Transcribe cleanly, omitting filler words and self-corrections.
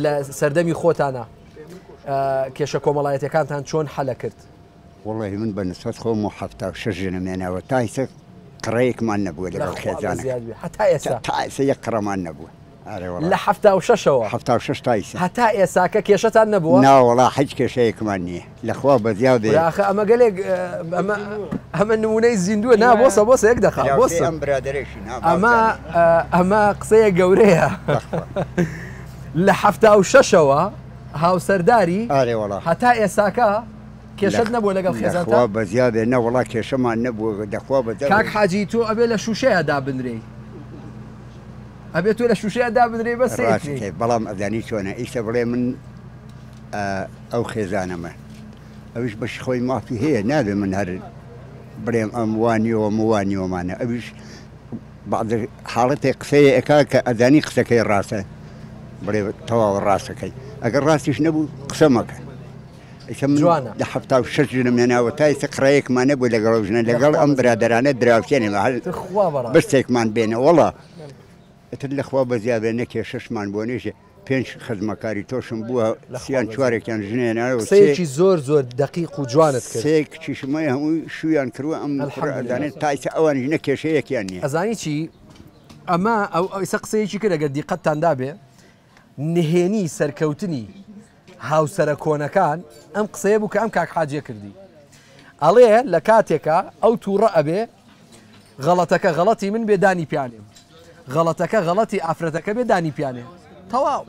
لە سەردەمی خۆتانە کێشە کۆمەڵایەتەکانتان چۆن حەلە کرد؟ وەڵی من بە نسبەت خۆم و 76 ژنم هێناوە تا ئیسە قڕەیەکمان نەبووە لەگەڵ خێزانەکە هەتا ئێستا تا ئێستا یەک قڕەمان نەبووە. لە 76ەوە 76 تا ئیسە هەتا ئێساکە کێشەتان نەبووە؟ نا وەڵا هیچ کێشەیەکمان نییە لەخوا بەزیاد بێ. ئاخە ئەمە گەلێک ئەمە ئەمە نمونەی زیندووە نا بۆسە بۆسە یەک دەقە بۆسە ئەم برادەرێکی نا ئەمە ئەمە قسەیە گەورەیە لە 76ەوە هاوسەرداری ئارێ وەڵا هەتا ئێساکە کێشەت نەبووە لەگەڵ خێزانتا؟ لەخوا بەزیا بێ نەوەڵا کێشەمان نەبووە دەخوا بە کاک حاجی تۆ ئەبێ لە شوشەیە دابنرێی ئەبێ تۆ لە شوشەیە دابنرێی بەس ڕاستەکەی بەڵام ئەزانی چۆنە ئیسە بڵێ من ئەو خێزانەمە ئەویش بەشی خۆی مافی هەیە نابێ من هەر بڵێم ئەم وانیەوە موانیەوەمانە ئەویش بعض حاڵەتێک قسەیە ئەکا کە ئەزانی قسەکەی ڕاستە بڵێ تەواو ڕاستەکەی ئەگەر ڕاستیش نەبوو قسە مەکە جوانە. لە 76 ژنم هێناوە تا ئێستا قڕەیەکمان نەبوو لەگەڵ ئەو ژنە لەگەڵ ئەم برادەرانە دراوسێنێ هەر تخوا بەڕاست. بستێکمان بێنە وەڵا ئیتر لەخوا بەزیا بێ نە کێشەشمان بۆ نێژێ پێنج خزمەکاری تۆشم بووە سیان چوارێکیان ژنێناوە قسەیەکی زۆر زۆر دەقیق و جوانت کرد. سێ کچیشم هەیە هەمووی شوویان کردووە ئەم کوڕە ئەزانێت تا ئیستا ئەوانیش نە کێشەیەکیان نییە. ئەزانی چی ئەمە ئەو ئیستا قسەیەکی کرد ئەگەر دیقەتتان دابێ نهێنی سەرکەوتنی هاوسەرە کۆنەکان ئەم قسەیە بوو کە ئەم کاک حاجیە کردی ئەڵێ لە کاتێکا ئەو تووڕە ئەبێ غەڵەتەکە غەڵەتی من بێ دانی پیانێم غەڵەتەکە غەڵەتی ئافرەتەکە بێ دانی پیانێ تەواو.